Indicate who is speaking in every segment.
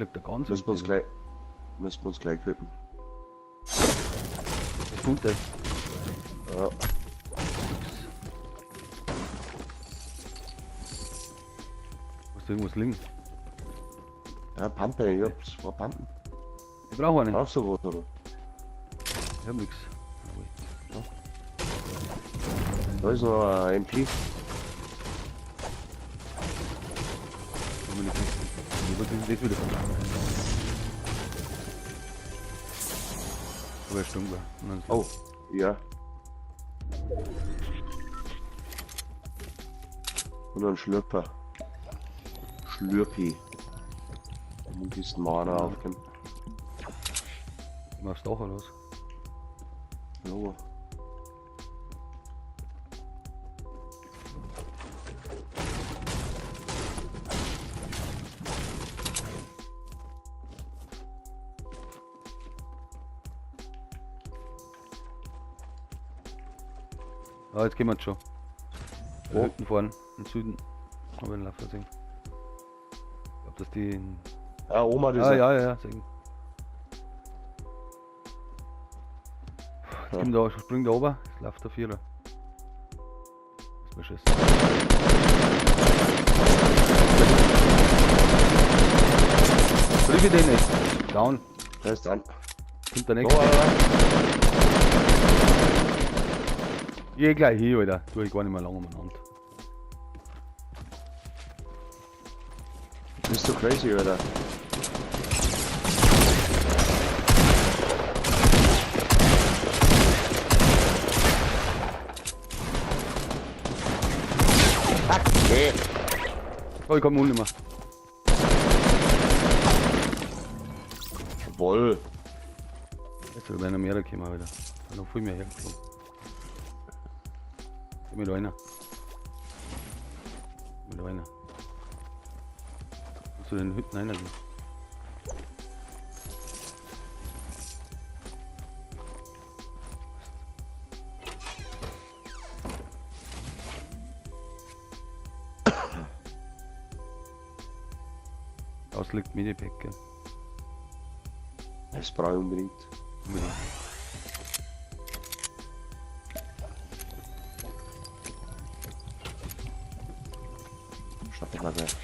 Speaker 1: Fliegt der ganz
Speaker 2: Müssen wir uns
Speaker 1: hinten.
Speaker 2: gleich. Müssen wir uns gleich equippen.
Speaker 1: Das kommt der.
Speaker 2: Ja.
Speaker 1: Hast du irgendwas liegen?
Speaker 2: Ja, Pampe, ich hab zwei Pampen.
Speaker 1: Ich brauche eine.
Speaker 2: Brauchst du was, oder?
Speaker 1: Ich hab nix.
Speaker 2: Da ist noch ein MP.
Speaker 1: Was ist denn das wieder verlangt? Aber Stunde.
Speaker 2: Oh, ja. Und ein Schlürper. Schlürpi. Kisten Mana aufgeben.
Speaker 1: Ich mach's doch oder was?
Speaker 2: Ja.
Speaker 1: Ah, jetzt gehen wir schon.
Speaker 2: Wo?
Speaker 1: Hinten vorne, im Süden. Hab ich einen Laufer gesehen. Ich glaub, dass die. In...
Speaker 2: Ah, Oma, das
Speaker 1: Ah, ja, ja, ja, sehen. Jetzt
Speaker 2: Ja.
Speaker 1: kommt da, springt da oben, jetzt läuft der Vierer. Das ist beschissen. Drücke den nicht. Down.
Speaker 2: Da ist an.
Speaker 1: Kommt der nächste.
Speaker 2: Oh,
Speaker 1: Ich geh gleich hier, Alter. Tu ich gar nicht mehr lange umeinander.
Speaker 2: Bist du crazy, Alter? Okay.
Speaker 1: Oh, ich komm nun nicht mehr.
Speaker 2: Jawohl.
Speaker 1: Jetzt werden noch mehrere kommen, Alter. Da noch viel mehr hergeflogen. Geh mir da rein. Geh mir da rein. Zu den Hütten reingehen. Das liegt Medipack, gell?
Speaker 2: Das brauche ich unbedingt.
Speaker 1: Unbedingt.
Speaker 2: Schnapp dich mal gleich.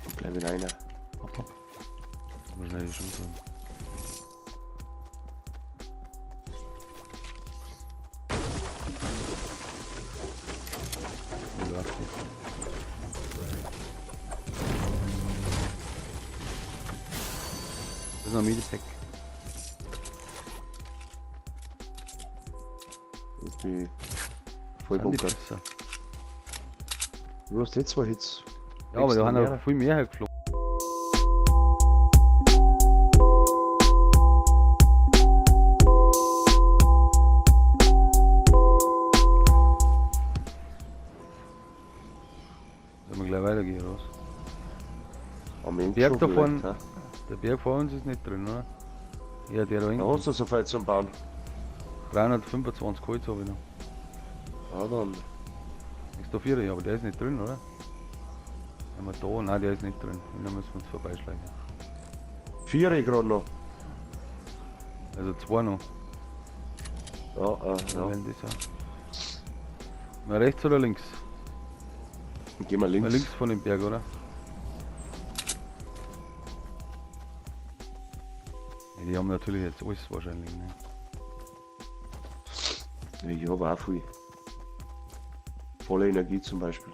Speaker 2: Und bleib in einer.
Speaker 1: Hopp, hopp. Wahrscheinlich schon so. Das ist noch ein Medipack.
Speaker 2: Die voll
Speaker 1: Sind die
Speaker 2: Bunker.
Speaker 1: besser?
Speaker 2: Du hast jetzt zwei Hits.
Speaker 1: Ja, aber da haben
Speaker 2: mehrere.
Speaker 1: noch viel mehr hergeflogen. Sollen wir gleich weitergehen, oder was?
Speaker 2: Am Ende
Speaker 1: Berg
Speaker 2: schon
Speaker 1: davon-
Speaker 2: vielleicht,
Speaker 1: Der Berg vor uns ist nicht drin, oder? Ja, der da
Speaker 2: hä? Da
Speaker 1: hinten.
Speaker 2: hast du so viel zum Bauen.
Speaker 1: 325 Holz habe ich noch.
Speaker 2: Ja, dann.
Speaker 1: Extra 4, ja, aber der ist nicht drin, oder? Haben wir da? Nein, der ist nicht drin. Da müssen wir uns vorbeischleichen.
Speaker 2: 4 gerade noch.
Speaker 1: Also 2 noch.
Speaker 2: Ja,
Speaker 1: Ja.
Speaker 2: ja.
Speaker 1: Wenn das ja. Mal rechts oder links?
Speaker 2: Dann gehen wir links.
Speaker 1: Mal links von dem Berg, oder? Ja, die haben natürlich jetzt alles wahrscheinlich, ne?
Speaker 2: Ja, ich habe auch viel. Volle Energie zum Beispiel.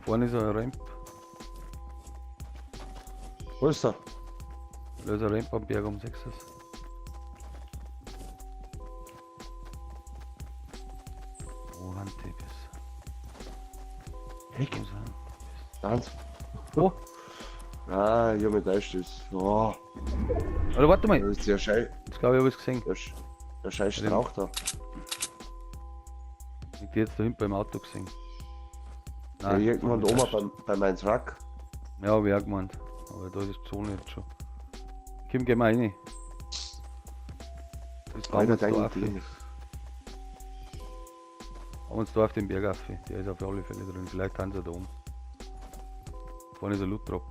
Speaker 1: Vorne ist ein Ramp.
Speaker 2: Wo ist der?
Speaker 1: Da ist ein Ramp am Berg um 6. Wo sind die besser?
Speaker 2: Heck.
Speaker 1: Wo sind
Speaker 2: Eins.
Speaker 1: Oh!
Speaker 2: Ah, ich hab mich täuscht. Das. Oh,
Speaker 1: Oder warte mal!
Speaker 2: das ist der Scheiß.
Speaker 1: Jetzt glaube ich, habe ich es gesehen.
Speaker 2: Der Scheiß Strauch da.
Speaker 1: Ich hab die jetzt da hinten beim Auto gesehen.
Speaker 2: Ja, irgendwann
Speaker 1: hab ich
Speaker 2: oben
Speaker 1: täuscht.
Speaker 2: bei meinem Truck.
Speaker 1: Ja, hab ich auch gemeint. Aber da ist die Zone jetzt schon. Komm, geh mal rein. Das bauen wir
Speaker 2: Alter,
Speaker 1: jetzt da
Speaker 2: deine
Speaker 1: auf.
Speaker 2: Idee.
Speaker 1: Haben uns da auf den Berg auf. Der ist auf alle Fälle drin. Vielleicht haben sie da oben. Vorne ist ein Loot Drop.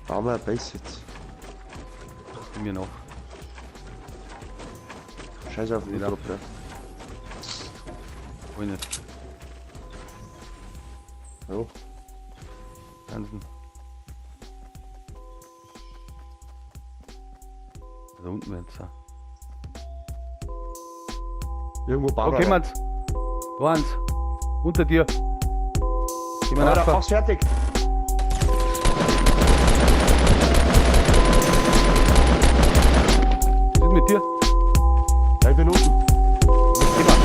Speaker 2: Bauen wir eine Base jetzt.
Speaker 1: Mir noch.
Speaker 2: Scheiß auf den
Speaker 1: Nicht
Speaker 2: Drop, ja.
Speaker 1: Wo nicht.
Speaker 2: Ja.
Speaker 1: Hansen. Da unten wird's sein.
Speaker 2: Irgendwo bauen
Speaker 1: Da
Speaker 2: wir.
Speaker 1: kommen's. Da eins. Unter dir. Geh mal
Speaker 2: Alter,
Speaker 1: nach.
Speaker 2: mach's fertig.
Speaker 1: Was ist mit dir?
Speaker 2: Ja, ich bin unten.
Speaker 1: Geh mal.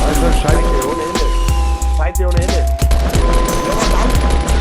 Speaker 1: Alter, Scheiße.
Speaker 2: Feinde ohne Ende. Feinde ohne Ende. Ja, verdammt.